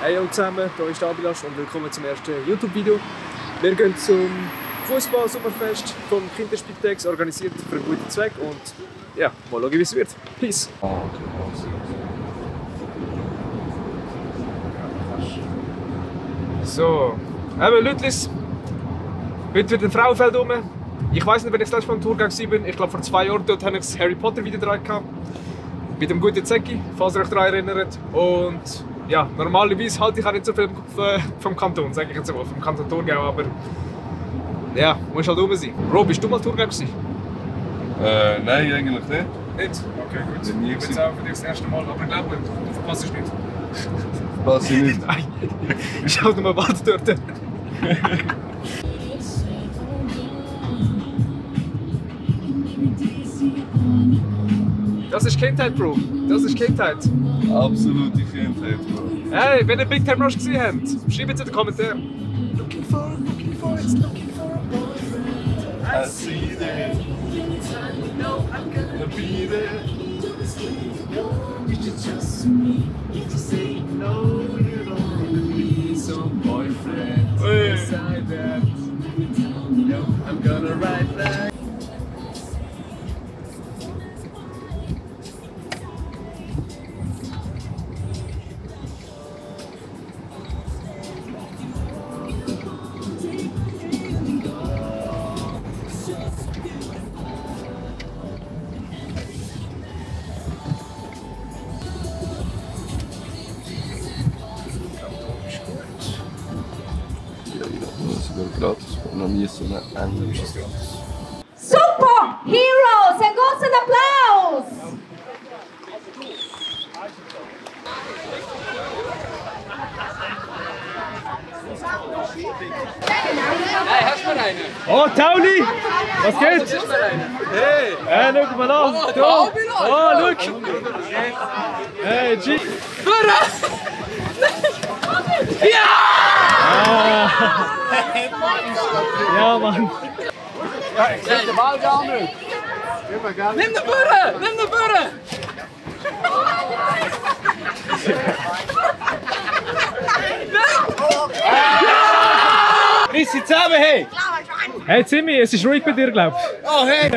Hey zusammen, hier ist ABIILASH und willkommen zum ersten YouTube-Video. Wir gehen zum Fuessball Summerfest vom Kinderspitex, organisiert für einen guten Zweck und ja, mal schauen wie es wird. Peace! So, eben Leutlis, heute wird ein Frauenfeld rum. Ich weiß nicht, wenn ich das letzte Mal im Tour war. Ich glaube vor 2 Jahren dort habe ich das Harry Potter Video dran gehabt. Mit dem guten Zecki, falls ihr euch daran erinnert. Und ja, normalerweise halte ich auch nicht so viel vom Kanton, sage ich jetzt mal, vom Kanton Thurgau, aber ja, muss halt rum sein. Bro, bist du mal Thurgau gewesen? Nein, eigentlich nicht. Nicht? Okay, gut. Nie ich bin jetzt auch für dich das erste Mal, aber ich glaube, du verpasst es nicht. Verpasse ich nicht. Nein, ich schaue nur mal bald dort. Das ist Kindheit, Bro. Das ist Kindheit. Absolute Kindheit, Bro. Hey, wenn ihr Big Time Rush gesehen habt, schreibt es in den Kommentaren. Looking for, it's looking for a boyfriend. I see that. You know I'm gonna be there. You should just me. If you say no, you don't wanna be some boyfriend. Beside that, no, I'm gonna ride that. Gratis, noch nie so eine enge. Super Heroes, einen großen Applaus! Hey, hast du mir einen? Oh, Tauli! Was geht? Hey! Hey, schau mal an! Oh, Da! ABIILASH! Oh, schau! Hey, G! Ja! Ja, Mann! Ja, ik zet de bal gaan nu. Nimm de Burre! Nimm de Burre! Riss sie zusammen, hey! Hey, Zimmi, es ist ruhig bei dir, glaub ich. Oh, hey!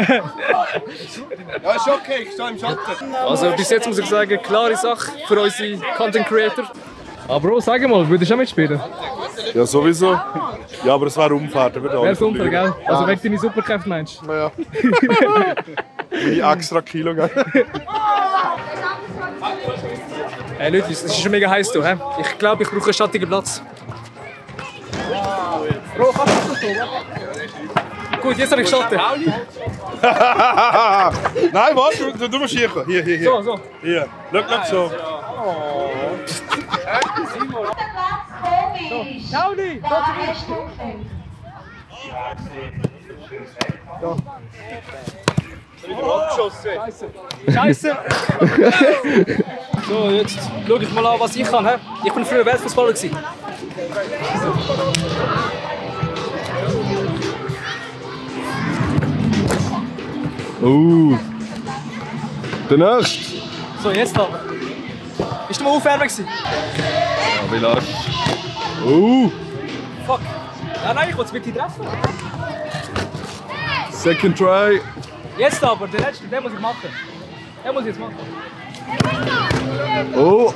Ja, ist okay, ich stehe im Schatten. Also, bis jetzt muss ich sagen, klare Sache für unsere Content Creator. Aber Bro, sag mal, würdest du auch mitspielen? Ja, sowieso. Ja, aber es wäre unfair. Wäre es unfair, gell? Also, wegen deiner Superkräfte meinst du? Ja. Wie extra Kilo, gell? Hey Leute, es ist schon mega heiß hier. He? Ich glaube, ich brauche einen schattigen Platz. Bro, kannst du das so? Gut, jetzt habe ich Schatten. Nein, warte, du musst hier kommen. Hier. So, so. Hier, schau so. Tauli! Scheiße! So, jetzt schau ich mal an, was ich kann. He? Ich bin früher Weltfußballer. Der nächste. So, jetzt aber. Bist du mal aufwärmen gewesen? ABIILASH. Fuck. Ja, nein, ich wollte es mit dir treffen. Second try. Jetzt aber, den letzten, den muss ich machen. Den muss ich jetzt machen. Oh.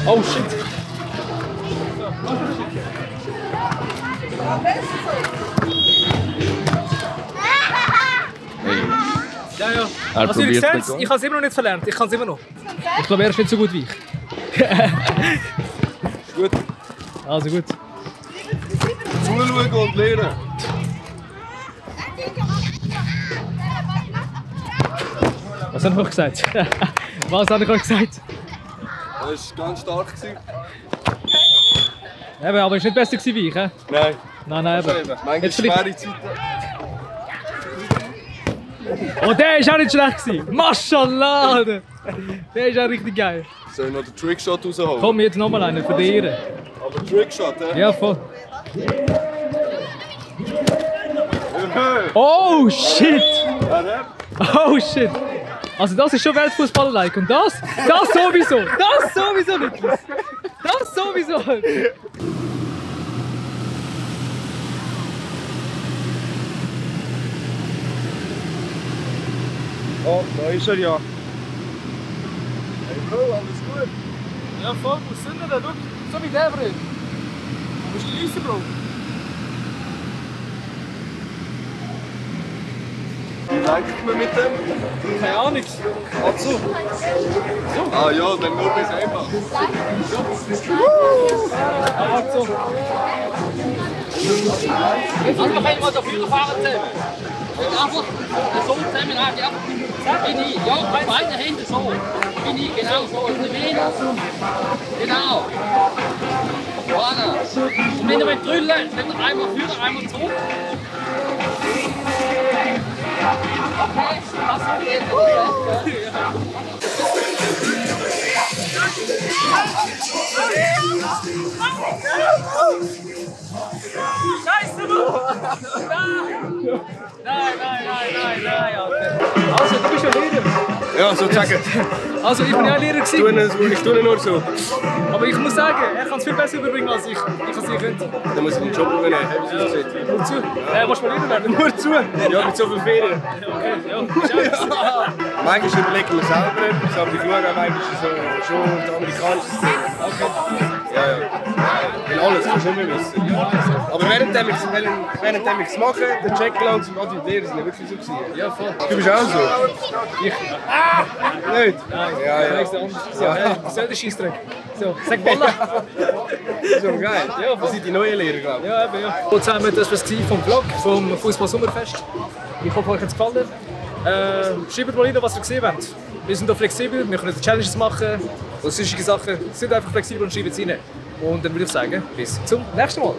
Oh shit. Ja. Also ihr seht, ich habe es immer noch nicht verlernt. Ich kann es immer noch. Ich glaube, er ist nicht so gut wie ich. Gut. Also gut. Zuschauen und lernen. Was habe ich euch gesagt? Was habe ich euch gesagt? Das war ganz stark. Eben, aber es war nicht besser wie ich, he? Nein. Nein, eben. Manchmal Jetzt vielleicht- schwere Zeiten. Oh, der war auch nicht schlecht. Maschallah! Der ist auch richtig geil. Soll ich noch den Trickshot rausholen? Komm, jetzt nochmal einen für die Ehre. Aber Trickshot, hä? Ja, voll. Oh shit! Oh shit! Also das ist schon Weltfußballer-like. Und das sowieso. Das sowieso, Niklas. Das sowieso. Oh, da ist er ja. Hey Bro, alles gut? Ja voll, wo sind wir denn? Schau, so wie der Bro. Wo ist die Liste, Bro? Wie liked man mit dem? Keine Ahnung. Ach so. Ah ja, dann nur bis einmal. Also. Also wir können mal dafür fahren zusammen. Einfach so zusammen, einfach bin ich, ja, beide Hände so. Bin ich, genau so. Und genau. Voilà. Und wenn ihr wollt drüllen, dann einmal führen, einmal zurück. Okay, das geht. Scheiße, Mann! Nein, Also, du bist ja Lehrer. Ja, sozusagen. Also, ich bin ja Lehrer gewesen. Ich tue nur so. Aber ich muss sagen, er kann es viel besser überbringen als ich. Ich kann es nicht können. Dann muss ich den Job übernehmen. Nur zu. Willst du mal Lehrer werden? Nur zu. Ja, mit so viel Ferien. Okay, ja. Manchmal überlegen wir selber etwas, aber ich schaue auch manchmal schon die amerikanische Szene. Okay. Ja. Weil alles kannst du nicht mehr wissen. Aber währenddem ich es mache, der Check langsam, die Lehrer sind ja wirklich so gewesen. Ja, voll. Du bist auch so? Ich. Nicht? Nein, Ja. So, hey, soll der Scheissdreck. So, sag Bolla. Das ist schon geil. Ja, Das sind die neuen Lehrer, glaube ich. Ja, eben, ja. Und zusammen, das war vom Vlog, vom Fuessball Summerfest. Ich hoffe, euch hat es gefallen. Schreibt mal rein, was ihr gesehen habt. Wir sind hier flexibel, wir können Challenges machen oder sonstige Sachen. Sind einfach flexibel und schreibt es rein. Und dann würde ich sagen, bis zum nächsten Mal.